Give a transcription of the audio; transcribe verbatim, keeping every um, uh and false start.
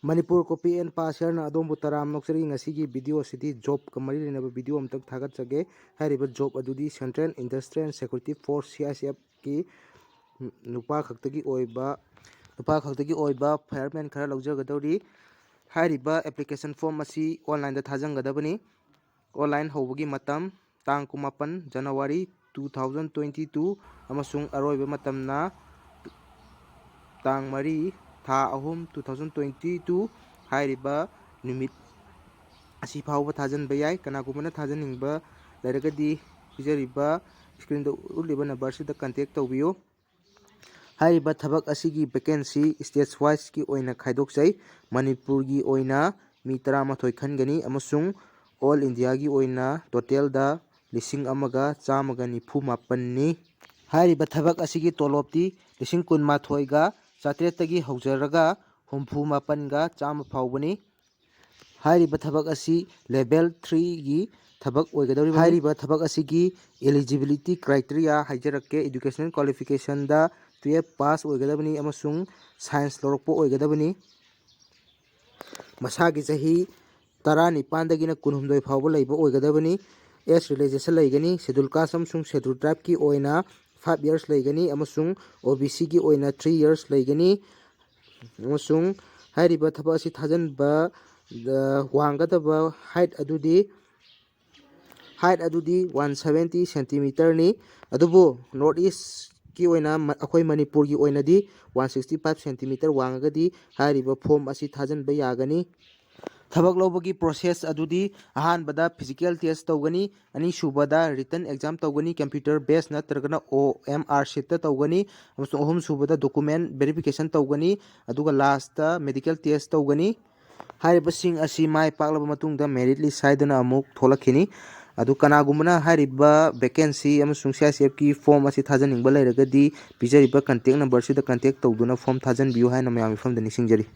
Manipur Copy and Paste ꯍꯥꯏꯅ ꯑꯗꯣꯝꯕꯨ ꯇꯔꯥꯝꯅ ꯑꯣꯛꯆꯔꯤ꯫ ꯉꯁꯤꯒꯤ video ꯑꯁꯤꯗꯤ job ꯀ ꯃꯔꯤ ꯂꯩꯅꯕ video ꯑꯝꯇꯪ ꯊꯥꯒꯠꯆꯒꯦ꯫ ꯍꯥꯏꯔꯤꯕ job ꯑꯗꯨꯗꯤ Central Industrial Security Force, C I S F ꯀꯤ ꯅꯨꯄꯥ ꯈꯛꯇꯒꯤ ꯑꯣꯏꯕ, ꯅꯨꯄꯥ ꯈꯛꯇꯒꯤ ꯑꯣꯏꯕ fireman ꯈꯔ ꯂꯧꯖꯒꯗꯧꯔꯤ꯫ ꯍꯥꯏꯔꯤꯕ application form ꯑꯁꯤ online ꯗ ꯊꯥꯖꯤꯟꯒꯗꯕꯅꯤ꯫ Online ꯍꯧꯕꯒꯤ ꯃꯇꯝ ꯇꯥꯡ ꯀꯨꯟꯃꯥꯄꯟ January two thousand twenty two ꯑꯃꯁꯨꯡ ꯑꯔꯣꯏꯕ ꯃꯇꯝꯅ ꯇꯥꯡ ꯃꯔꯤ, ꯊꯥ ꯑꯍꯨꯝ, two thousand twenty two꯫ ꯍꯥꯏꯔꯤꯕ ꯅꯨꯃꯤꯠ ꯑꯁꯤ ꯐꯥꯎꯕ ꯊꯥꯖꯤꯟꯕ ꯌꯥꯏ꯫ ꯀꯅꯥꯒꯨꯝꯕꯅ ꯊꯥꯖꯤꯟꯅꯤꯡꯕ ꯂꯩꯔꯒꯗꯤ ꯄꯤꯖꯔꯤꯕ screen ꯗ ꯎꯠꯂꯤꯕ number ꯁꯤꯗ contact ꯇꯧꯕꯤꯌꯨ꯫ ꯍꯥꯏꯔꯤꯕ ꯊꯕꯛ ꯑꯁꯤꯒꯤ vacancy state wise ꯀꯤ ꯑꯣꯏꯅ ꯈꯥꯏꯗꯣꯛꯆꯩ꯫ ꯃꯅꯤꯄꯨꯔꯒꯤ ꯑꯣꯏꯅ ꯃꯤ ꯇꯔꯥꯃꯥꯊꯣꯏ ꯈꯟꯒꯅꯤ ꯑꯃꯁꯨꯡ all India ꯒꯤ ꯑꯣꯏꯅ total ꯗ ꯂꯤꯁꯤꯡ ꯑꯃꯒ ꯆꯥꯝꯃꯒ ꯅꯤꯐꯨ ꯃꯥꯄꯟꯅꯤ꯫ ꯍꯥꯏꯔꯤꯕ ꯊꯕꯛ ꯑꯁꯤꯒꯤ ꯇꯣꯂꯣꯞꯇꯤ ꯂꯤꯁꯤꯡ ꯀꯨꯟꯃꯥꯊꯣꯏꯒ ꯆꯥꯇ꯭ꯔꯦꯠꯇꯒꯤ ꯍꯧꯖꯔꯒ ꯍꯨꯝꯐꯨ ꯃꯥꯄꯟꯒ ꯆꯥꯝꯃ ꯐꯥꯎꯕꯅꯤ꯫ ꯍꯥꯏꯔꯤꯕ ꯊꯕꯛ ꯑꯁꯤ level three ꯒꯤ ꯊꯕꯛ ꯑꯣꯏꯒꯗꯧꯔꯤꯕꯅꯤ꯫ ꯍꯥꯏꯔꯤꯕ ꯊꯕꯛ ꯑꯁꯤꯒꯤ eligibility criteria ꯍꯥꯏꯖꯔꯛꯀꯦ꯫ Educational qualification ꯗ twelve pass ꯑꯣꯏꯒꯗꯕꯅꯤ ꯑꯃꯁꯨꯡ science ꯂꯧꯔꯛꯄ ꯑꯣꯏꯒꯗꯕꯅꯤ꯫ ꯃꯁꯥꯒꯤ ꯆꯍꯤ ꯇꯔꯥꯅꯤꯄꯥꯟꯗꯒꯤꯅ ꯀꯨꯟꯍꯨꯝꯗꯣꯏ ꯐꯥꯎꯕ ꯂꯩꯕ ꯑꯣꯏꯒꯗꯕꯅꯤ꯫ Age relaxation ꯂꯩꯒꯅꯤ꯫ Schedule caste ꯑꯃꯁꯨꯡ Schedule tribe ꯀꯤ ꯑꯣꯏꯅ five years ꯂꯩꯒꯅꯤ ꯑꯃꯁꯨꯡ O B C ꯒꯤ ꯑꯣꯏꯅ three years ꯂꯩꯒꯅꯤ꯫ ꯑꯃꯁꯨꯡ ꯍꯥꯏꯔꯤꯕ ꯊꯕꯛ ꯑꯁꯤ ꯊꯥꯖꯤꯟꯕ, ꯑ, ꯋꯥꯡꯒꯗꯕ height ꯑꯗꯨꯗꯤ, height ꯑꯗꯨꯗꯤ one seventy centimeter ꯅꯤ꯫ ꯑꯗꯨꯕꯨ North East ꯀꯤ ꯑꯣꯏꯅ ꯃ-, ꯑꯩꯈꯣꯏ ꯃꯅꯤꯄꯨꯔꯒꯤ ꯑꯣꯏꯅꯗꯤ one sixty five centimeter ꯋꯥꯡꯉꯒꯗꯤ ꯍꯥꯏꯔꯤꯕ form ꯑꯁꯤ ꯊꯥꯖꯤꯟꯕ ꯌꯥꯒꯅꯤ꯫ ꯊꯕꯛ ꯂꯧꯕꯒꯤ process ꯑꯗꯨꯗꯤ ꯑꯍꯥꯟꯕꯗ physical test ꯇꯧꯒꯅꯤ, ꯑꯅꯤꯁꯨꯕꯗ written exam ꯇꯧꯒꯅꯤ, computer based ꯅꯠꯇ꯭ꯔꯒꯅ O M R sheet ꯇ ꯇꯧꯒꯅꯤ, ꯑꯃꯁꯨꯡ ꯑꯍꯨꯝꯁꯨꯕꯗ document verification ꯇꯧꯒꯅꯤ, ꯑꯗꯨꯒ last ꯇ medical test ꯇꯧꯒꯅꯤ꯫ ꯍꯥꯏꯔꯤꯕꯁꯤꯡ ꯑꯁꯤ ꯃꯥꯏ ꯄꯥꯛꯂꯕ ꯃꯇꯨꯡꯗ merit list ꯍꯥꯏꯗꯨꯅ ꯑꯃꯨꯛ ꯊꯣꯛꯂꯛꯈꯤꯅꯤ꯫ ꯑꯗꯨ ꯀꯅꯥꯒꯨꯝꯕꯅ ꯍꯥꯏꯔꯤꯕ vacancy ꯑꯃꯁꯨꯡ C I S F ꯀꯤ form ꯑꯁꯤ ꯊꯥꯖꯅꯤꯡꯕ ꯂꯩꯔꯒꯗꯤ ꯄꯤꯖꯔꯤꯕ contact number ꯁꯤꯗ contact ꯇꯧꯗꯨꯅ form ꯊꯥꯖꯟꯕꯤꯌꯨ ꯍꯥꯏꯅ ꯃꯌꯥꯝ ꯃꯤꯐꯝꯗ ꯅꯤꯡꯁꯤꯡꯖꯔꯤ꯫